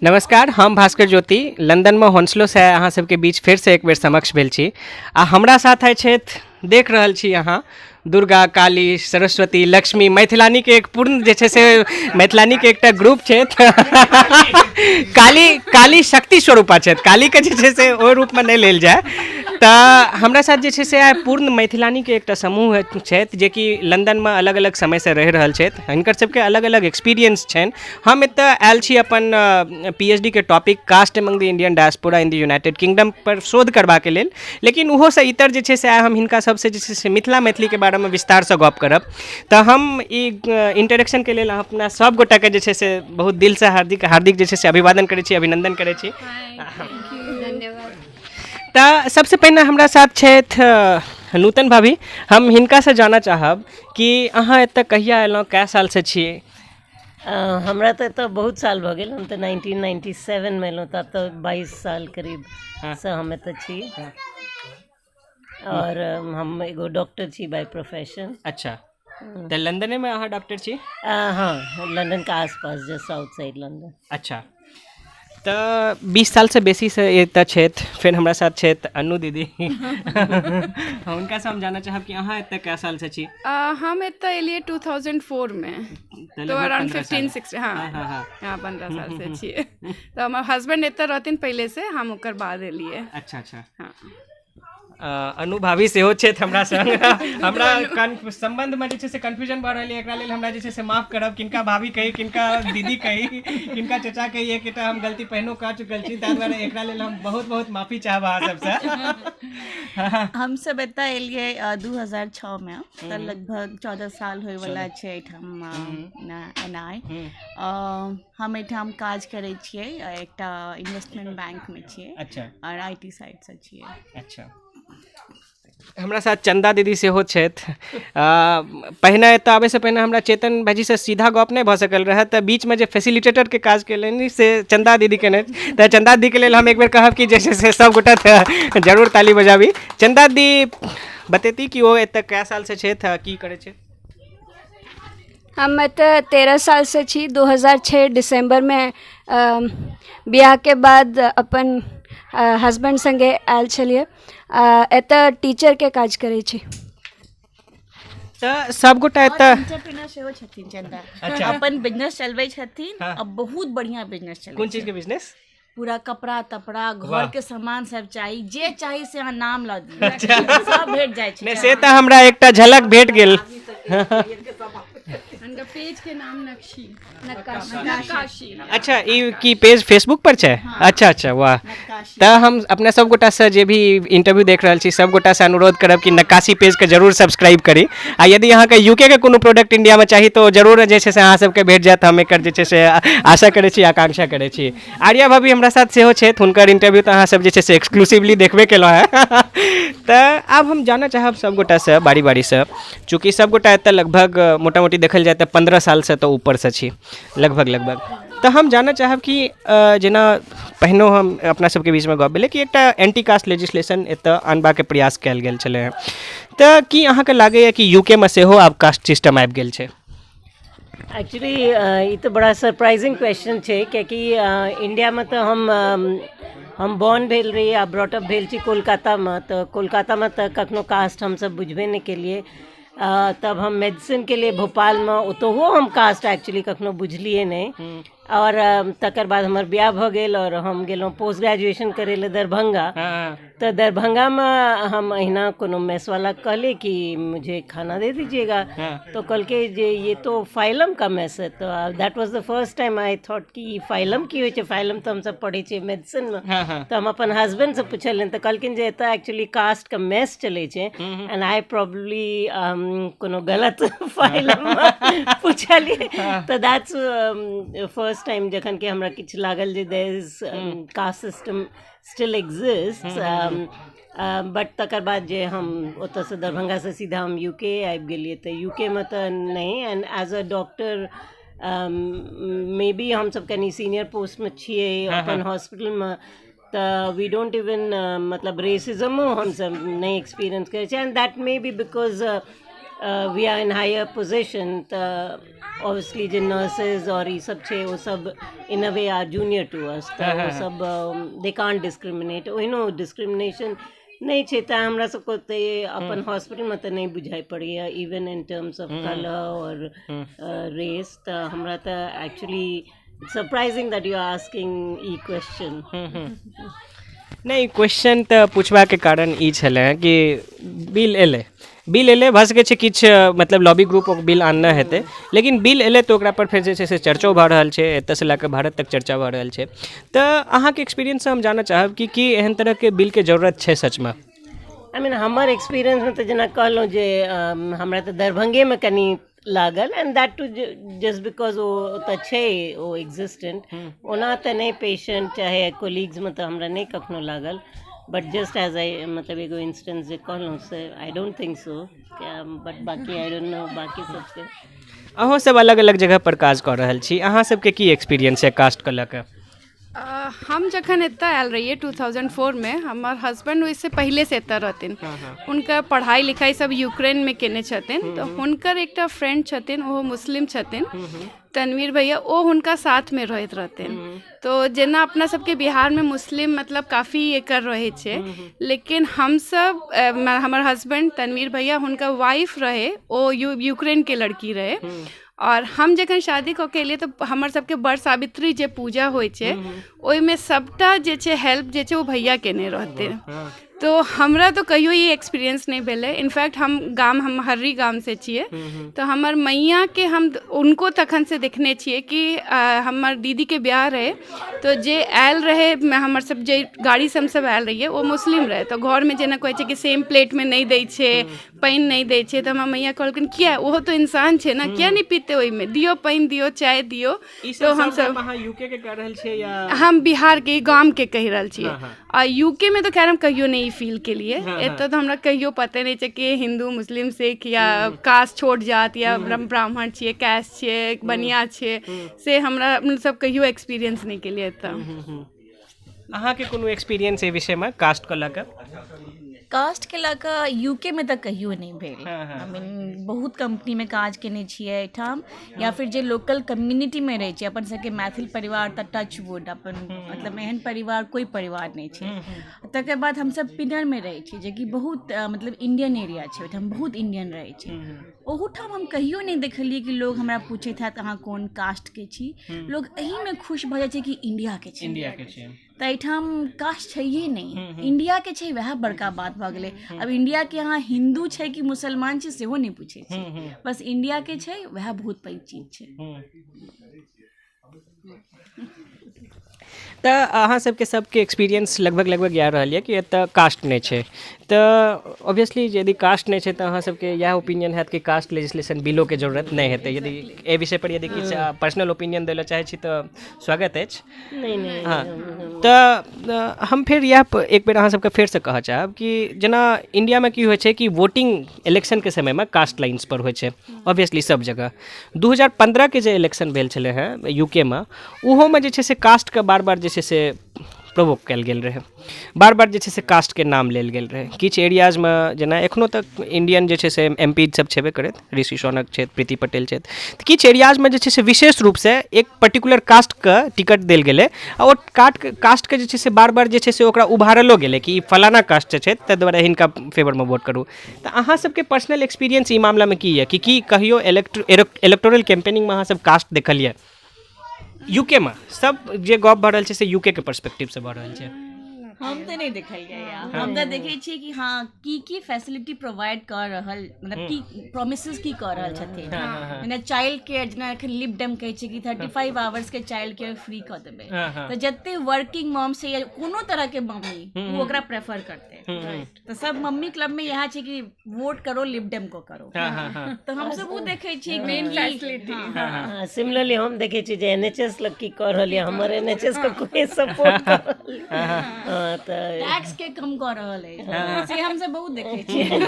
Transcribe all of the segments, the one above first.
नमस्कार, हम भास्कर ज्योति लंदनमे हॉन्सलोसँ अहाँ सबके बीच फेरसँ एक बेर समक्ष भेल छी आ हमरा साथ आइ छथि, देख रहल छी अहाँ, दुर्गा, काली, सरस्वती, लक्ष्मी, मैथिलानीके एक पूर्ण जे छै से मैथिलानीके एकटा ग्रुप छथि। काली काली शक्ति स्वरूपा छथि, कालीके जे छै से ओहि रूपमे नहि लेल जाय। तऽ हमरा साथ जे छै से आइ पूर्ण मैथिलानीके एकटा समूह छथि जेकि लन्दनमे अलग अलग समयसँ रहि रहल छथि। हिनकर सबके अलग अलग एक्सपीरियंस छनि। हम एतऽ आयल छी अपन पीएचडी के topic caste among the Indian diaspora in the United Kingdom पर शोध करबाके लेल, लेकिन ओहोसँ इतर जे छै से आइ हम हिनका सबसँ जे छै से मिथिला मैथिलीके बारेमे विस्तारसँ गप करब। तऽ हम ई इंटरेक्शनके लेल अपना सब गोटाके जे छै से बहुत दिलसँ हार्दिक हार्दिक जे छै से अभिवादन करै छी, अभिनन्दन करै छी। धन्यवाद। तऽ सबसँ पहिने हमरा साथ छथि नूतन भाभी। हम हिनकासँ जानऽ चाहब कि अहाँ एतऽ कहिया एलहुँ, कए सालसँ छियै? हमरा तऽ एतऽ बहुत साल भऽ गेल। हम तऽ 1997मे एलहुँ, तऽ आब तऽ 22 साल करीबसँ हम एतऽ छी आओर हम एगो डॉक्टर छी बाय प्रोफेशन। अच्छा, तऽ लंदनेमे अहाँ डॉक्टर छी? हँ, लंदनके आसपास, जस्ट आउटसाइड लंदन। अच्छा, तऽ 20 सालसँ बेसीसँ एतऽ छथि। फेर हमरा साथ छथि अनु दीदी। हुनकासँ हम जानऽ चाहब कि अहाँ एतऽ कए सालसँ छी? हम एतऽ एलियै 2004मे, तऽ तो अराउंड 15 15 साल। 16, हाँ। हाँ हाँ हाँ हाँ, 15 सालसँ छियै। तऽ हमर हस्बैंड एतऽ रहथिन पहिलेसँ, हम ओकर बाद एलियै। अच्छा। हाँ। अनु भाभी सेहो छथि हमरा संग। हमरा सम्बन्धमे जे छै से कन्फ्यूजन भऽ रहल यऽ, एकरा लेल हमरा जे छै से माफ करब। किनका भाभी कही, किनका दीदी कही, किनका चचा कही, एकटा हम गलती पहिनो कऽ चुकल छी, ताहि दुआरे एकरा लेल हम बहुत बहुत माफी चाहब अहाँ सबसँ। हमसब एतऽ एलियै 2006मे, तऽ लगभग 14 साल होइवला छै एहिठाम एनाइ। हम एहिठाम काज करै छियै, एकटा इन्वेस्टमेंट बैंकमे छियै। आओर IT साइडसँ छियै। अच्छा, हमरा साथ चंदा दीदी सेहो छथि। पहिने एतऽ आबैसँ पहिने हमरा चेतन भाइजीसँ सीधा गप नहि भऽ सकल रहए, तऽ बीचमे जे फैसिलिटेटरके काज केलनि से चंदा दीदी केने। तऽ चंदा दीदीके लेल हम एक बेर कहब कि जे छै से सब गोटा जरूर ताली बजाबी। चंदा दी बतेती कि ओ एतऽ कए सालसँ छथि आ की करै छथि? हम एतऽ 13 सालसँ छी। 2006 दिसम्बरमे बियाहके बाद अपन हसबैंड सङ्गे आयल छलियै। एतऽ टीचरके काज करै छी। तऽ सबगोटा एतऽ एंटरप्रेन्योर सेहो छथिन चंदा। अपन बिजनेस चलबै छथिन आ बहुत बढ़िआँ बिजनेस चलै। कोन चीजके बिजनेस? पूरा कपड़ा तपड़ा, घर के सामान सब चाही, जे चाही से अहाँ नाम लऽ दियौ, सब भेट जाइ छै। नहि, से तऽ हमरा एकटा झलक भेट गेल। हुनकर पेज के नाम नक्शी नक्काशी। अच्छा, ई की पेज फेसबुक पर छै? अच्छा, वाह। तऽ हम अपने सब गोटासँ, जे भी इंटरव्यू देख रहल छी, सब गोटासँ अनुरोध करब कि नक्काशी पेजके जरूर सब्सक्राइब करी आ यदि अहाँके यूके के कोनो प्रोडक्ट इंडियामे चाही तऽ ओ जरूर जे छै से अहाँ सबके भेट जायत। हम एकर जे छै से आशा करै छी, आकांक्षा करै छी। आर्या भाभी हमरा साथ सेहो छथि। हुनकर इंटरव्यू तऽ अहाँ सब जे छै से एक्सक्लूसिवली देखबे केलहुँ हेँ। तऽ आब हम जानऽ चाहब सब गोटासँ बारी बारीसँ, चूँकि सब गोटा एतऽ लगभग मोटा मोटी देखल जाय तऽ 15 सालसँ तऽ ऊपरसँ छी लगभग लगभग, तऽ हम जानऽ चाहब कि जेना पहिनो हम अपना सबके बीचमे गप भेलै कि एकटा एंटी कास्ट लेजिस्लेशन एतऽ अनबाके प्रयास कयल गेल छलै हेँ, तऽ की अहाँके लागैए कि यूकेमे सेहो आब कास्ट सिस्टम आबि गेल छै? एक्चुअली ई तऽ बड़ा सरप्राइजिंग क्वेश्चन छै, कियाकि इंडियामे तऽ हम बॉर्न भेल रही आ ब्रॉटअप भेल छी कोलकातामे, तऽ कोलकातामे तऽ कखनो कास्ट हमसब बुझबे नहि केलियै। तब हम मेडिसिनके लिए भोपालमे, ओतहुओ हम कास्ट एक्चुअली कखनो बुझलियै नहि। आओर तकर बाद हमर बियाह भऽ गेल आओर हम गेलहुँ पोस्ट ग्रेजुएशन करै लए दरभंगा। तऽ दरभंगामे हम अहिना कोनो मेसवाला कहलियै कि मुझे खाना दे दीजिएगा, तऽ कहलकै जे ये तो फाइलम का मेस है। तऽ that was the first time I thought कि ई फाइलम की होइ छै? फाइलम तऽ हमसब पढ़ै छियै मेडिसिनमे। तऽ हम अपन हसबैंडसँ पुछलियनि तऽ कहलखिन जे एतऽ एक्चुअली कास्टके मेस चलै छै एंड I probably कोनो गलत फाइलममे पुछलियै। तऽ that's first time जखन कि हमरा किछु लागल जे there is caste system still exist. But तकर बाद जे हम ओतऽसँ दरभंगासँ सीधा हम यूके आबि गेलियै, तऽ यूकेमे तऽ नहि। And as a doctor maybe हमसब कनि सीनियर पोस्टमे छियै अपन हॉस्पिटलमे, तऽ we don't even, मतलब रेसिज्मो हमसब नहि एक्सपीरियंस करै छियै, and that may be because we are in higher position तऽ ऑब्वियसली जे नर्सेज आओर ई सब छै ओ सब in a way are junior to us, तऽ ओ सब they can't discriminate. ओहिनो डिस्क्रिमिनेशन नहि छै, तैँ हमरा सबके ओते अपन हॉस्पिटलमे तऽ नहि बुझाइ पड़ैए, even in terms of colour आओर रेस। तऽ हमरा तऽ actually surprising that you are asking E question. नहि, क्वेश्चन तऽ पुछबाके कारण ई छलै कि बिल एलै, बिल एलै, भऽ सकै छै किछु मतलब लॉबी ग्रुप ओ बिल आनने हेतै, लेकिन बिल एलै तऽ ओकरा पर फेर जे छै से चर्चो भऽ रहल छै, एतऽसँ लऽ कऽ भारत तक चर्चा भऽ रहल छै। तऽ अहाँके एक्सपीरियंससँ हम जानऽ चाहब कि की एहन तरहके बिलके जरूरत छै सचमे? I mean, हमर एक्सपीरियंसमे तऽ जेना कहलहुँ जे हमरा तऽ दरभंगेमे कनि लागल, and that too just because ओ ओतऽ छै, ओ एक्जिस्टेंट। ओना तऽ नहि, पेशेंट चाहे कोलीग्समे तऽ हमरा नहि कखनो लागल, बट जस्ट एज I मतलब एगो इंस्टेंस जे कहलहुँ से I don't think so, but बाकी I don't know बाकी सबके। अहूँ सब अलग अलग जगह पर काज कऽ रहल छी, अहाँ सबके की एक्सपीरियंस है कास्टके लऽ कऽ? हम जखन एतऽ आयल रहियै 2004मे, हमर हस्बैंड ओहिसँ पहिलेसँ एतऽ रहथिन। हुनकर पढ़ाइ लिखाइ सब यूक्रेनमे केने छथिन, तऽ हुनकर एकटा फ्रेंड छथिन, ओहो मुस्लिम छथिन, तनवीर भैया, ओ हुनका साथमे रहैत रहथिन। तो जेना अपना सबके बिहारमे मुस्लिम मतलब काफी एकर रहै छै, लेकिन हमसब, हमर हस्बैंड तनवीर भैया, हुनकर वाइफ रहै, ओ यूक्रेनके लड़की रहै। आओर हम जखन शादी कऽ के एलियै तऽ हमर सबके बड़ सावित्री जे पूजा होइ छै, ओहिमे सबटा जे छै हेल्प जे छै ओ भैया केने रहथिन। तो हमरा तऽ कहियो ई एक्सपीरियंस नहि भेलै। इनफैक्ट हम गाम, हम हर्री गामसँ छियै, तऽ हमर मैयाके हम हुनको तखनसँ देखने छियै कि हमर दीदीके बियाह रहै, तऽ जे आयल रहै, हमर सब जे गाड़ीसँ हमसब आयल रहियै, ओ मुस्लिम रहै। तऽ घरमे जेना कहै छै कि सेम प्लेटमे नहि दै छै, पानि नहि दै छै, तऽ हमर मैया कहलखिन, किया, ओहो तऽ इंसान छै ने, किया नहि पीतै ओहिमे? दियौ पानि, दियौ चाय दियौ। तऽ हमसब, अहाँ यूके के कह रहल छियै या हम बिहारके गामके कहि रहल छियै? आ यूके मे तऽ खैर हम कहियो नहि ई फील केलियै। एतऽ तऽ हमरा कहियो पते नहि छै कि हिन्दू, मुस्लिम, सिख या कास्ट, छोट जात या ब्राह्मण छियै, कैस्ट छियै, बनिया छियै, से हमरा सब कहियो एक्सपीरियंस नहि केलियै एतऽ। अहाँके कोनो एक्सपीरियंस एहि विषयमे कास्टके लऽ कऽ? कास्टके लऽ कऽ यूकेमे तऽ कहियो नहि भेल। I mean, बहुत कम्पनीमे काज केने छियै एहिठाम, या फिर जे लोकल कम्युनिटीमे रहै छियै, अपन सबके मैथिल परिवार तऽ टच वुड, अपन मतलब एहन परिवार कोइ परिवार नहि छै। तकर बाद हमसब पिनरमे रहै छी, जेकि बहुत मतलब इंडियन एरिया छै, ओहिठाम बहुत इंडियन रहै छै। ओहूठाम हम कहियो नहि देखलियै कि लोग हमरा पूछैत हैत, अहाँ कोन कास्टके छी। लोग एहिमे खुश भऽ जाइ छै कि इंडियाके छै। इंडियाके छै। तऽ एहिठाम कास्ट छैहे नहि, इंडियाके छै, वएह बड़का बात भऽ गेलै। आब इंडियाके अहाँ हिन्दू छै कि मुसलमान छै सेहो नहि पूछै छै, बस इंडियाके छै, वएह बहुत पैघ चीज छै। तऽ अहाँ सबके सबके एक्सपीरियंस लगभग लगभग इएह रहल यऽ कि एतऽ कास्ट नहि छै। तऽ ऑब्वियसली यदि कास्ट नहि छै तऽ अहाँ सबके इएह ओपिनियन हैत कि कास्ट लेजिस्लेशन बिलोके जरूरत नहि हेतै। यदि एहि विषय पर यदि किछु पर्सनल ओपिनियन दै लए चाहै छी तऽ स्वागत अछि। नहि। हँ, तऽ हम फेर इएह एक बेर अहाँ सबके फेरसँ कहऽ चाहब कि जेना इण्डियामे की होइ छै कि वोटिंग इलेक्शनके समयमे कास्ट लाइन्स पर होइ छै ऑब्वियसली सब जगह। 2015के जे इलेक्शन भेल छलै हेँ यूकेमे, ओहोमे जे छै से कास्टके बार बार जे छै से प्रोवोक कयल गेल रहै, बार बार जे छै से कास्टके नाम लेल गेल रहै। किछु एरियाजमे जेना एखनो तक इंडियन जे छै से एम पी सब छेबे करथि, ऋषि सोनक छथि, प्रीति पटेल छथि, तऽ किछु एरियाजमे जे छै से विशेष रूपसँ एक पर्टिकुलर कास्टके टिकट देल गेलै आ ओ कास्टके जे छै से बार बार जे छै से ओकरा उभारलो गेलै कि ई फलाना कास्टसँ छथि, ताहि दुआरे हिनका फेवरमे वोट करू। तऽ अहाँ सबके पर्सनल एक्सपीरियंस ई मामलामे की यऽ कि कहियो इलेक्टोरल कैम्पेनिंगमे अहाँ सब कास्ट देखलियै यूकेमे? सब जे गप भऽ रहल छै से यूके के पर्सपेक्टिवसँ भऽ रहल छै। हम तऽ नहि देखलियै या हम तऽ देखै छियै कि हँ, की की फैसिलिटी प्रोवाइड कऽ रहल, मतलब की प्रोमिसेस की कऽ रहल छथिन। जेना चाइल्ड केयर, जेना एखन लिब डेम कहै छै कि 35 आवर्सके चाइल्ड केयर फ्री कऽ देबै, तऽ जते वर्किंग मॉम छै या कोनो तरहके मम्मी, ओ ओकरा प्रेफर करतै। तऽ सब मम्मी क्लब में इएह छै कि वोट करो, लिब डेम को करो। तऽ हमसब ओ देखै छियै मेन फैसिलिटी। हँ, सिमिलरली हम देखै छियै जे एनएचएस लग की कऽ रहल यऽ, हमर एनएचएस के कोई सपोर्ट कऽ रहल यऽ। हँ, तऽ टैक्स के कम कऽ रहल अछि, से हमसब बहुत देखै छियै।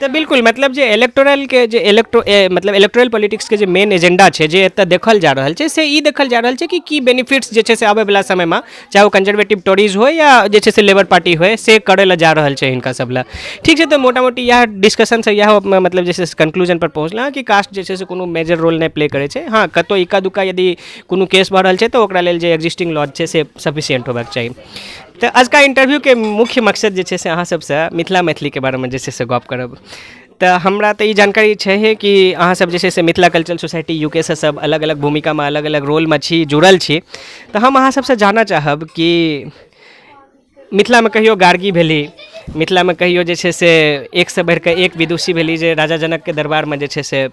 तऽ बिल्कुल, मतलब जे इलेक्टोरलके जे इलेक्ट्रो मतलब इलेक्टोरल पॉलिटिक्सके जे मेन एजेंडा छै, जे एतऽ देखल जा रहल छै, से ई देखल जा रहल छै कि की बेनिफिट्स जे छै से आबैवला समयमे, चाहे ओ कंजर्वेटिव टोरीज होय या जे छै से लेबर पार्टी होय। से करै लए जा रहल छै हिनका सब लए। ठीक छै, तऽ मोटा मोटी इएह डिस्कशनसँ इएह मतलब जे छै से कन्क्लूजनपर पहुँचलहुँ कि कास्ट जे छै से कोनो मेजर रोल नहि प्ले करै छै। हँ, कतहु इक्का दुक्का यदि कोनो केस भऽ रहल छै तऽ ओकरा लेल जे एक्जिस्टिंग लॉ छै से सफिशियंट होबाक चाही। तऽ अजुका इंटरव्यूके मुख्य मकसद जे छै से अहाँ सबसँ मिथिला मैथिलीके बारेमे जे छै से गप करब। तऽ हमरा तऽ ई जानकारी छैहे कि अहाँसब जे छै से मिथिला कल्चरल सोसाइटी यू के सँ सब अलग अलग भूमिकामे अलग अलग रोलमे छी, जुड़ल छी। तऽ हम अहाँ सबसँ जानऽ चाहब कि मिथिलामे कहियो गार्गी भेली, मिथिलामे कहियो जे छै से एकसँ बढ़िकऽ एक विदुषी भेली जे राजा जनकके दरबारमे जे छै से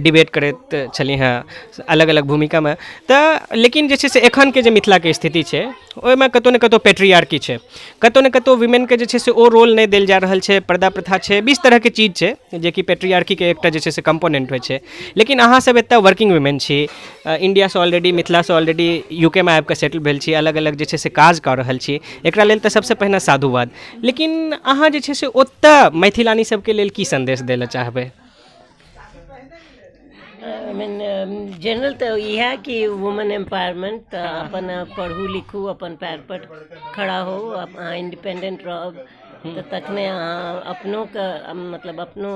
डिबेट करैत छलीह हँ अलग अलग भूमिकामे। तऽ लेकिन जे छै से एखनके जे मिथिलाके स्थिति छै ओहिमे कतहु ने कतहु पेट्रियार्की छै, कतहु ने कतहु वीमेनके जे छै से ओ रोल नहि देल जा रहल छै, पर्दा प्रथा छै, 20 तरहके चीज छै जेकि पेट्रियार्कीके एकटा जे छै से कम्पोनेंट होइ छै। लेकिन अहाँसब एतऽ वर्किंग वीमेन छी, इण्डियासँ ऑलरेडी, मिथिलासँ ऑलरेडी यू के मे आबिकऽ सेटल भेल छी, अलग अलग जे छै से काज कऽ रहल छी, एकरा लेल तऽ सबसँ पहिने साधुवाद। लेकिन अहाँ जे छै से ओतऽ मैथिलानी सबके लेल की सन्देश दै लए चाहबै? I mean general तऽ इएह कि वुमेन एम्पावरमेंट, तऽ अपन पढ़ू लिखू, अपन पैर पर खड़ा हो, अहाँ इंडिपेंडेंट रहब तऽ तखने अहाँ अपनोके मतलब अपनो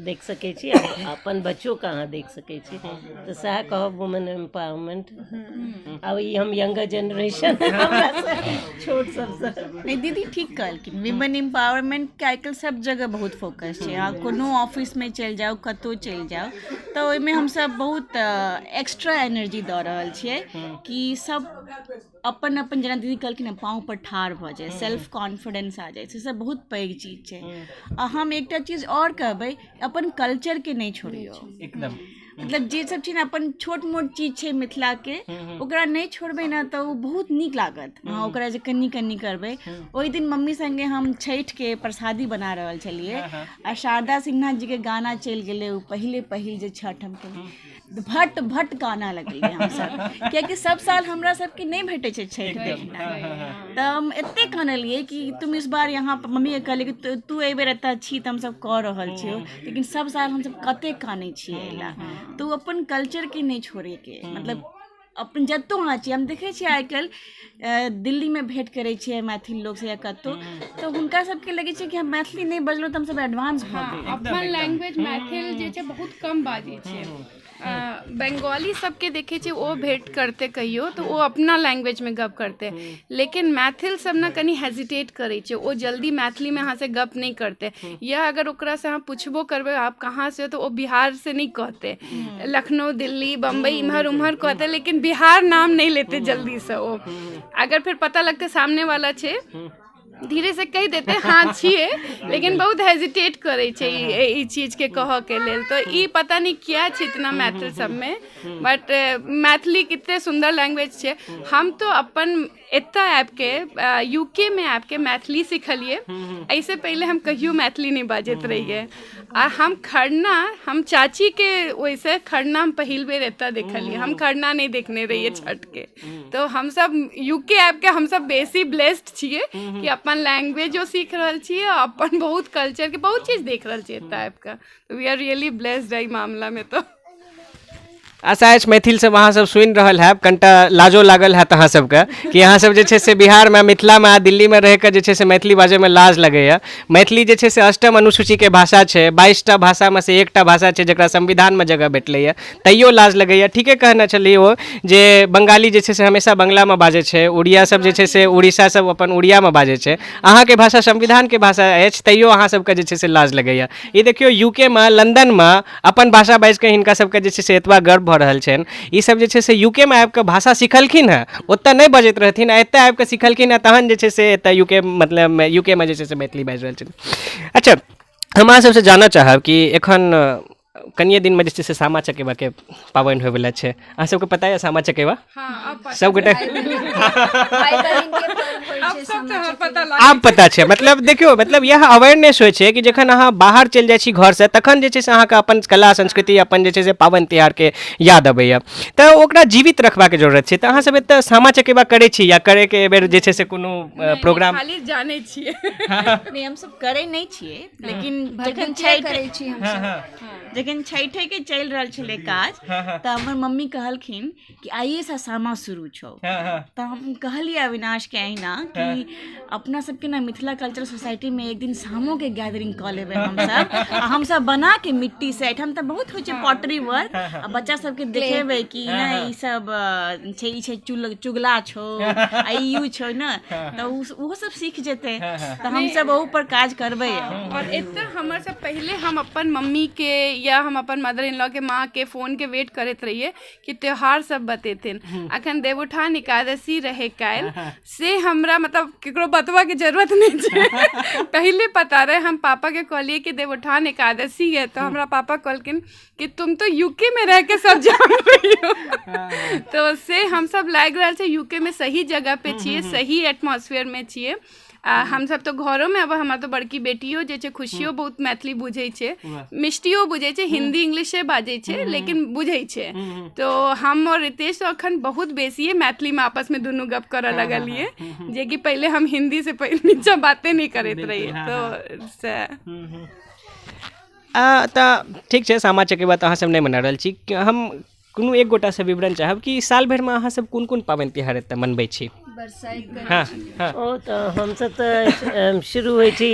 देख सकै छी, अपन बच्चोके अहाँ देख सकै छी। तऽ सएह कहब, वुमेन एम्पावरमेंट। आब ई हम यंगर जेनरेशन छोट सबसँ। नहि दीदी ठीक कहलखिन, विमेन एम्पावरमेंटके आइ काल्हि सब जगह बहुत फोकस छै। अहाँ कोनो ऑफिसमे चलि जाउ, कतहु चलि जाउ, तऽ ओहिमे हमसब बहुत एक्स्ट्रा एनर्जी दऽ रहल छियै कि सब अपन अपन, जेना दीदी कहलखिन हँ, पाँव पर ठाढ़ भऽ जाय, सेल्फ कॉन्फिडेंस आ जाइ छै, से सब बहुत पैघ चीज छै। आ हम एकटा चीज आओर कहबै, अपन कल्चरके नहि छोड़ियौ एकदम। मतलब जे सब छै ने अपन छोट मोट चीज छै मिथिलाके, ओकरा नहि छोड़बै ने तऽ ओ बहुत नीक लागत। अहाँ ओकरा जे कनि कनि करबै। ओहि दिन मम्मी संगे हम छठिके प्रसादी बना रहल छलियै आ शारदा सिन्हा जीके गाना चलि गेलै, ओ पहिले पहिल जे छठि हम केलियै, भट भट कानऽ लगलियै हमसब, कियाकि सब साल हमरा सबके नहि भेटै छै छठि देखनाइ। तऽ हम एते कानलियै कि तुम इस बार यहाँ, मम्मीके कहलियै कि तू एहिबेर एतऽ छी तऽ हमसब कऽ रहल छियौ, लेकिन सब साल हमसब कते कानै छियै एहि लए। तऽ ओ अपन कल्चरके नहि छोड़ैके, मतलब अपन जतौ अहाँ छियै। हम देखै छियै आइ काल्हि दिल्लीमे भेँट करै छियै मैथिल लोकसँ या कतहु, तऽ हुनका सबके लगै छै कि हम मैथिली नहि बजलहुँ तऽ हमसब एडवांस भऽ गेलियै। अपन लैंग्वेज मैथिल जे छै बहुत कम बाजै छै। बंगाली सबके देखै छियै, ओ भेँट करतै कहियो तऽ ओ अपना लैंग्वेजमे गप करतै, लेकिन मैथिल सब ने कनि हेजिटेट करै छै, ओ जल्दी मैथिलीमे अहाँसँ गप नहि करतै। या अगर ओकरासँ अहाँ पुछबो करबै आप कहाँ से हो, तऽ ओ बिहारसँ नहि कहतै, लखनऊ, दिल्ली, बम्बई, इम्हर उम्हर कहतै, लेकिन बिहार नाम नहि लेतै जल्दीसँ ओ। अगर फेर पता लगतै सामने वाला छै, धीरे से कहि देतै हाँ छियै, लेकिन बहुत हेजिटेट करै छै ई चीजके कहऽके लेल। तऽ ई पता नहि किया छै इतना मैथिल सबमे, बट मैथिली कते सुन्दर लैंग्वेज छै। हम तो अपन एतऽ आबिके, यूके मे आबिके मैथिली सिखलियै, एहिसँ पहिले हम कहियो मैथिली नहि बाजैत रहियै। आ हम खरना, हम चाचीके ओहिसँ खरना हम पहिल बेर एतऽ देखलियै, हम खरना नहि देखने रहियै छठके। तऽ हमसब यूके आबिके हमसब बेसी ब्लेस्ड छियै कि अपन लैंग्वेजो सीख रहल छियै आ अपन बहुत कल्चरके बहुत चीज देख रहल छियै एतऽ आबिके। वी आर रियली ब्लेस्ड एहि मामलामे। तऽ आशा अछि मैथिल सब अहाँ सब सुनि रहल हैब, कनिटा लाजो लागल हैत अहाँ सबके कि अहाँ सब जे छै से बिहारमे, मिथिलामे आ दिल्लीमे रहिकऽ जे छै से मैथिली बाजैमे लाज लगैए। मैथिली जे छै से अष्टम अनुसूचीके भाषा छै, 22टा भाषामे से एकटा भाषा छै जकरा संविधानमे जगह भेटलैए, तैयो लाज लगैए। ठीके कहने छलियै ओ जे बंगाली जे छै से हमेशा बंगलामे बाजै छै, उड़िया सब जे छै से उड़ीसा सब अपन उड़ियामे बाजै छै। अहाँके भाषा संविधानके भाषा अछि, तैयो अहाँ सबके जे छै से लाज लगैए। ई देखियौ, यूकेमे, लन्दनमे अपन भाषा बाजिकऽ हिनका सबके जे छै से एतबा गर्व भऽ रहल छनि। ई सब जे छै से यूकेमे आबिकऽ भाषा सिखलखिन हेँ, ओतऽ नहि बजैत रहथिन आ एतऽ आबिकऽ सिखलखिन हेँ, तहन जे छै से एतऽ यूके मतलब यूकेमे जे छै से मैथिली बाजि रहल छथिन। अच्छा, हम अहाँ सबसँ जानऽ चाहब कि एखन कनिये दिनमे जे छै से सामा चकेबाके पाबनि होइवला छै। अहाँ सबके पता यऽ सामा चकेबा? सबगोटे आब पता छै? मतलब देखियौ, मतलब इएह अवेयरनेस होइ छै कि जखन अहाँ बाहर चलि जाइ छी घरसँ, तखन जे छै से अहाँके अपन कला संस्कृति, अपन जे छै से पाबनि तिहारके याद अबैए। तऽ ओकरा जीवित रखबाके जरूरत छै। तऽ अहाँ सब एतऽ सामा चकेबा करै छी या करैके एहिबेर जे छै से कोनो प्रोग्राम? खाली जानै छियै। नहि, हमसब करै नहि छियै, लेकिन जखन भरदुतिया करै छी हमसब। जखन छठिके चलि रहल छलै काज, तऽ हमर मम्मी कहलखिन कि आइएसँ सामा शुरू छौ। तऽ हम कहलियै अविनाशके अहिना कि अपना सबके ने मिथिला कल्चर सोसाइटीमे एक दिन शामोके गैदरिंग कऽ लेबै हमसब आ हमसब बनाके मिट्टीसँ एहिठाम तऽ बहुत होइ छै पॉटरी वर्क आ बच्चा सबके देखेबै कि नहि ई सब छै ई छै चुल चुगला छौ आ ई you छौ ने तऽ ओहो सब सीख जेतै तऽ हमसब ओहू पर काज करबै। आओर एतऽ हमर सब पहिले हम अपन मम्मीके या हम अपन मदर इन लॉ के माँके फोनके वेट करैत रहियै कि त्योहार सब बतेथिन। अखन देवउठान एकादशी रहे काल्हि, से हमरा मतलब केकरो बतबऽके जरूरत नहि छै, पहिले पता रहै। हम पापाके कहलियै कि देवउठान एकादशी है, तऽ हमरा पापा कहलखिन कि तुम तो यूके में रह के सब जान रही हो। तो से हमसब लागि रहल छै यूके में सही जगह पे छियै, सही एटमॉस्फेयर में छियै। आ हमसब तऽ घरोमे अब हमर तऽ बड़की बेटियो जे छै खुशियो बहुत मैथिली बुझै छै, मिष्टियो बुझै छै, हिन्दी इंग्लिशे बाजै छै लेकिन बुझै छै। तो हम और रितेश तो अखन बहुत बेसिए मैथिलीमे आपसमे दुनू गप करऽ लगलियै, जेकि पहिले हम हिन्दी से नीचा बाते नहि करैत रहियै। तो से तऽ ठीक छै, सामा चकेबा तऽ अहाँसब नहि मना रहल छी। हम कोनो एक गोटासँ विवरण चाहब कि साल भरिमे अहाँसब कोन कोन पाबनि तिहार एतऽ मनबै छी? हँ हँ, ओ तऽ हमसब तऽ शुरू होइ छी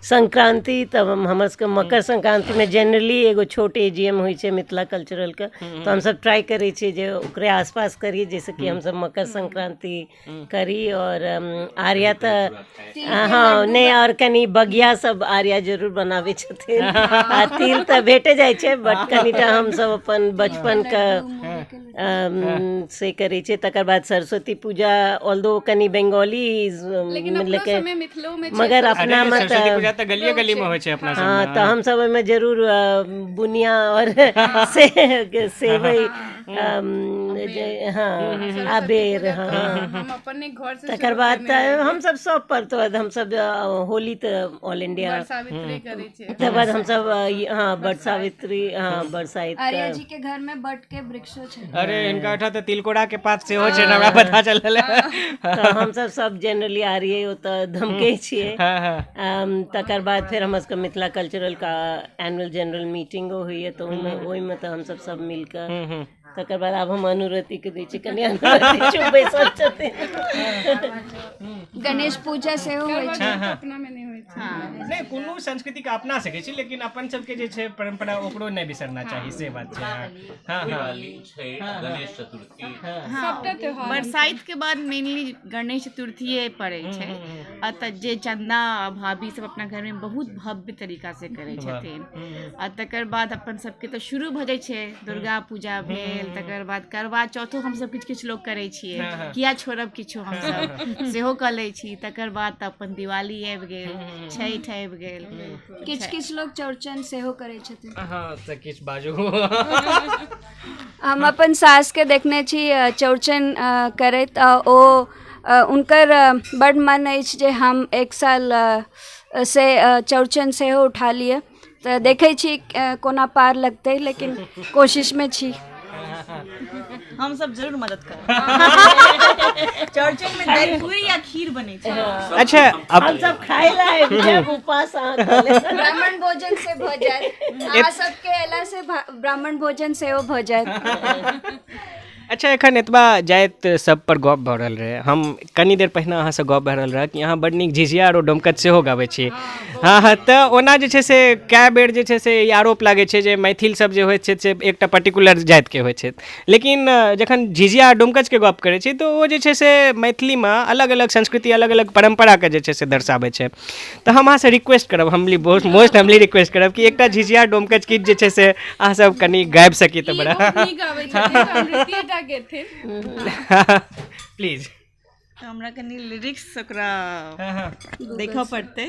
संक्रान्ति, तब हमर सबके मकर संक्रान्तिमे जेनरली एगो छोट ए जी एम होइ छै मिथिला कल्चरलके, तऽ हमसब ट्राइ करै छियै जे ओकरे आसपास करी, जाहिसँ कि हमसब मकर संक्रान्ति करी। आओर आर्या तऽ हँ नहि, आओर कनि बगिया सब आर्या जरूर बनाबै छथिन, आ तिल तऽ भेटे जाइ छै, बट कनिटा हमसब अपन बचपनके से करै छियै। तकर बाद सरस्वती पूजा, ऑल्दो कनि बंगाली मगर अपनामे तऽ गलिए गलीमे होइ छै अपना। हँ, तऽ हमसब ओहिमे जरूर बुनिया आओर से सेवइ, हँ, अबेर। हँ, तकर बाद तऽ हमसब सब पर्व, तकर बाद हमसब होली तऽ ऑल इंडिया, तकर बाद हमसब हँ बट सावित्री, हँ बरसाइत। आर्या जी के घर में बट के वृक्षो छै। अरे हिनका ओहिठाम तऽ तिलकोरा के पात सेहो छै, हमरा पता चलल। तऽ हमसब सब जेनरली आर्ये ओतऽ धमकै छियै। तकर बाद फेर हमर सबके मिथिला कल्चरल का एनुअल जनरल मीटिंगो होइए, तऽ ओहिमे तऽ हमसब सब मिलकऽ। तकर बाद आब हम अनुरतिके दै छी कनि, अनुरति चुप बैसल छथिन। गणेश पूजा सेहो होइ छै। अपनामे नहि होइ छै। नहि, कोनो संस्कृतिके अपना सकै छी, लेकिन अपन सबके जे छै परम्परा ओकरो नहि बिसरना चाही, से बात छै। हँ, गणेश चतुर्थी, सबटा त्योहार। बरसाइत के बाद मेनली गणेश चतुर्थीए पड़ै छै। आ तऽ जे चन्दा भाभी सब अपना घरमे बहुत भव्य तरीकासँ करै छथिन। आ तकर बाद अपन सबके तऽ शुरू भऽ जाइ छै, दुर्गा पूजा भेल, तकर बाद करवा चौथो हमसब किछु किछु लोक करै छियै, किया छोड़ब किछो, हमसब सेहो कऽ लै छी। तकर बाद तऽ अपन दिवाली आबि गेल, छठि आबि गेल। किछु किछु लोक चौड़चन सेहो करै छथिन। हँ, तऽ किछु बाजू। हम अपन सासके देखने छी चौड़चन करैत। ओ हुनकर बड्ड मन अछि जे हम एक साल से चौड़चन सेहो उठा लिअ। तऽ देखै छी कोना पार लगतै, लेकिन कोशिशमे छी। हमसब जरूर मदद करब। चौड़चन में दही या खीर बनै छै। अच्छा, अब हमसब खाय ला आबि जायब, उपास अहाँ कऽ लेब। ब्राह्मण भोजन से भऽ जायत, अहाँ सबके अयला से ब्राह्मण भोजन सेहो भऽ जायत। अच्छा, एखन एतबा जाइत सब पर गप भऽ रहल रहै। हम कनी देर पहिने अहाँसँ गप भऽ रहल रहै कि अहाँ बड़ नीक झिझिया आरो डोमकच सेहो गाबै छी। हँ हँ, तऽ ओना जे छै से कए बेर जे छै से ई आरोप लागै छै जे मैथिल सब जे होइ छै से एकटा पर्टिकुलर जातिके होइ छै, लेकिन जखन झिझिया आ डोमकचके गप करै छी तऽ ओ जे छै से मैथिलीमे अलग अलग संस्कृति, अलग अलग परम्पराके जे छै से दर्शाबै छै। तऽ हम अहाँसँ रिक्वेस्ट करब, हमली बहुत मोस्ट हमली रिक्वेस्ट करब कि एकटा झिझिया डोमकच गीत जे छै से अहाँसब कनि गाबि सकी तऽ बड़ा बहुत नीक गाबै छथिन, तऽ अमृतिये गेथिन। प्लीज। तऽ हमरा कनि लिरिक्स ओकरा देखऽ पड़तै।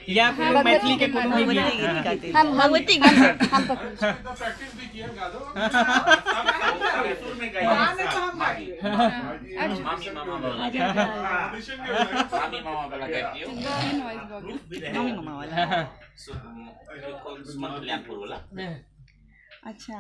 या कोनो मैथिली के कोनो भी भगवती गीत। गीत गाते। हम भगवती गीत। हम पकड़ै छी। सुर में गाइए, मामी मामा वाला, मामी मामा वाला गाबि दियौ। मामी मामा वाला। सुमन कल्याणपुर वाला। अच्छा।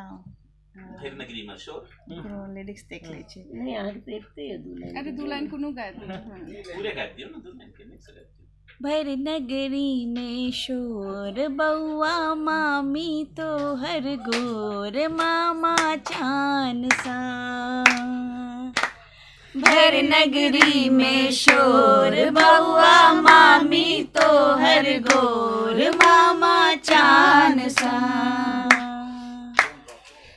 भरि नगरी में शोर। ओकरो लिरिक्स देख लै छी। नहि, अहाँके तऽ एते यऽ दू लाइन। अरे, दू लाइन कोनो गाबि दियौ, हँ। पूरे गाबि दियौ ने, दू लाइन के नीक से गाबि दियौ। भर नगरी में शोर बउआ मामी तोहर गोर मामा चान सा भर भर नगरी में शोर, बौआ मामी तोहर गोर मामा चान सा।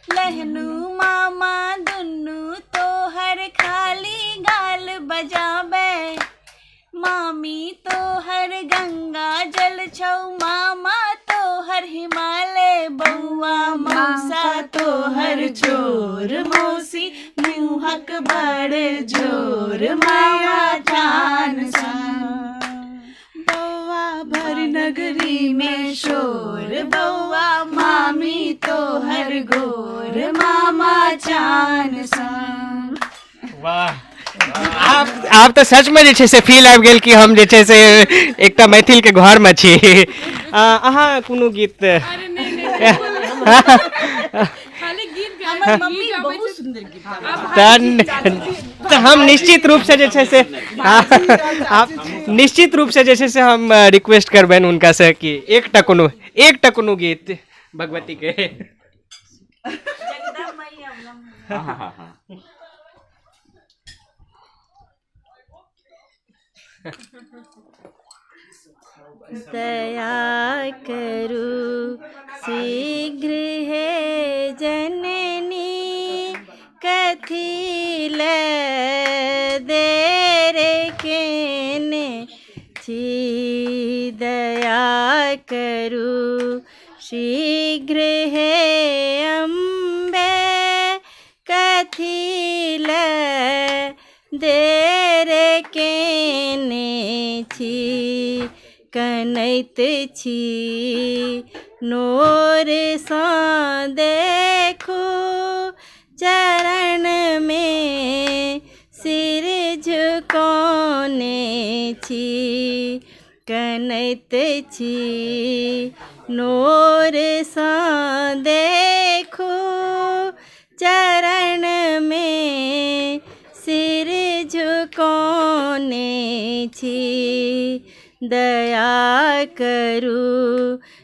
लहनू मामा दुनू तोहर खाली गाल बजाबे, मामी तोहर गंगा जल छौ मामा तोहर हिमालय, बौआ मौसा तोहर चोर मौसी मुँहक बड़ जोर मामा चान सा। बौआ भर नगरी में शोर, बौआ मामी तोहर गोर मामा चान सा। वाह, आब आब तऽ सचमे जे छै से फील आबि गेल कि हम जे छै से एकटा मैथिलके घरमे छी। अहाँ कोनो गीत? अरे नहि नहि, खाली गीत गाबै। हमर मम्मी बहुत सुन्दर गीत गाबै। तऽ हम निश्चित रूपसँ जे छै से आप निश्चित रूपसँ जे छै से हम रिक्वेस्ट करबनि हुनकासँ कि एकटा कोनो गीत भगवतीके। हाँ हाँ हाँ हाँ। दया करू शीघ्र हे जननी, कथी ले देर केने छी। दया करू शीघ्र हे अम्बे, कथी ले देर केने छी। कनैत छी नोरसँ देखू, चरणमे सिर झुकौने छी। कनैत छी नोरसँ देखू, चरणमे सिर झुकौने छी। दया करू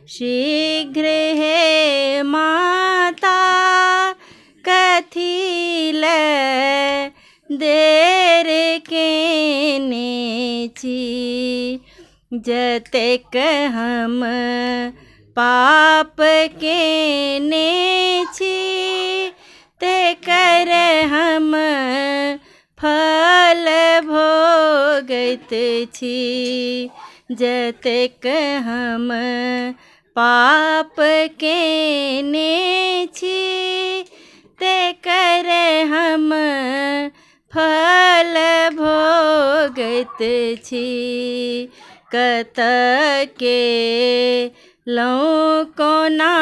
शीघ्र हे माता, कथी ले देर केने छी। जतेक हम पाप केने छी, तेकर हम फल भोगैत छी। जतेक हम पाप केने छी, तेकर हम फल भोगैत छी। कतऽ के लौं कोना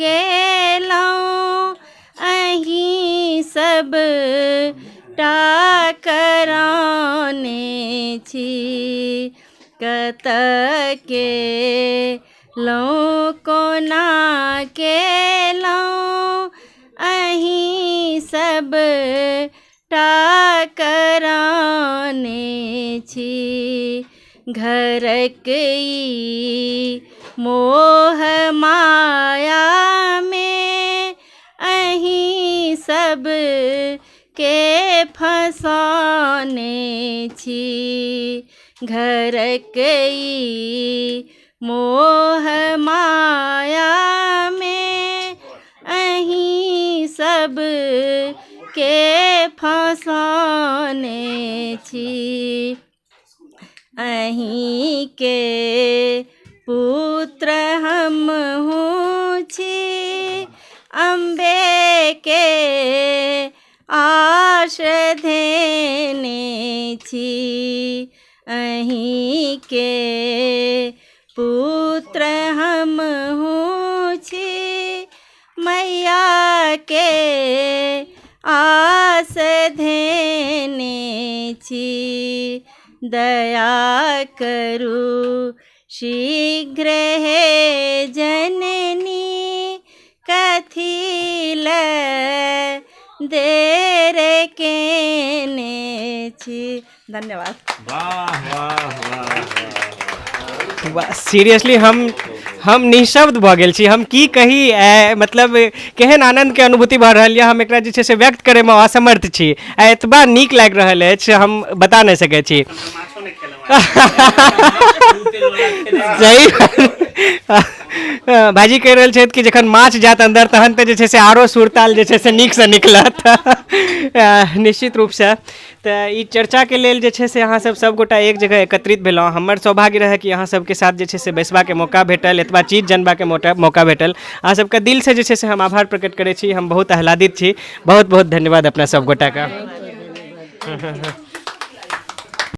केलहुँ, अहीं सब टा करौने छी। कतऽ के लौं कोना केलहुँ, अहीं सब टा करौने छी। घरक ई मोह मायामे अहीं सब के फसौने छी। घरक ई मोह मायामे अहीं सब के फसौने छी। अहीं के पुत्र हमहूँ छी, अम्बे के आश धेने छी। अहीं के पुत्र हमहूँ छी, मैया के आस धेने छी। दया करू शीघ्र हे जननी, कथी ले देर केने छी। धन्यवाद। वाह वाह वाह वाह। सीरियसली, हम हम निःशब्द भऽ गेल छी। हम की कही, मतलब केहन आनन्दके अनुभूति भऽ रहल यऽ, हम एकरा जे छै से व्यक्त करैमे असमर्थ छी। आ एतबा नीक लागि रहल अछि, हम बता नहि सकै छी। सही भाइजी कहि रहल छथि कि जखन माछ जायत अन्दर तहन तऽ जे छै से आरो सुरताल जे छै से नीकसँ निकलत। निश्चित रूपसँ तऽ ई चर्चाके लेल जे छै से अहाँसभ सभगोटा एक जगह एकत्रित भेलहुँ। हमर सौभाग्य रहए कि अहाँ सबके साथ जे छै से बैसबाके मौका भेटल, एतबा चीज जानबाके मौका भेटल। अहाँ सबके दिलसँ जे छै से हम आभार प्रकट करै छी। हम बहुत आह्लादित छी। बहुत बहुत धन्यवाद अपना सभगोटाके।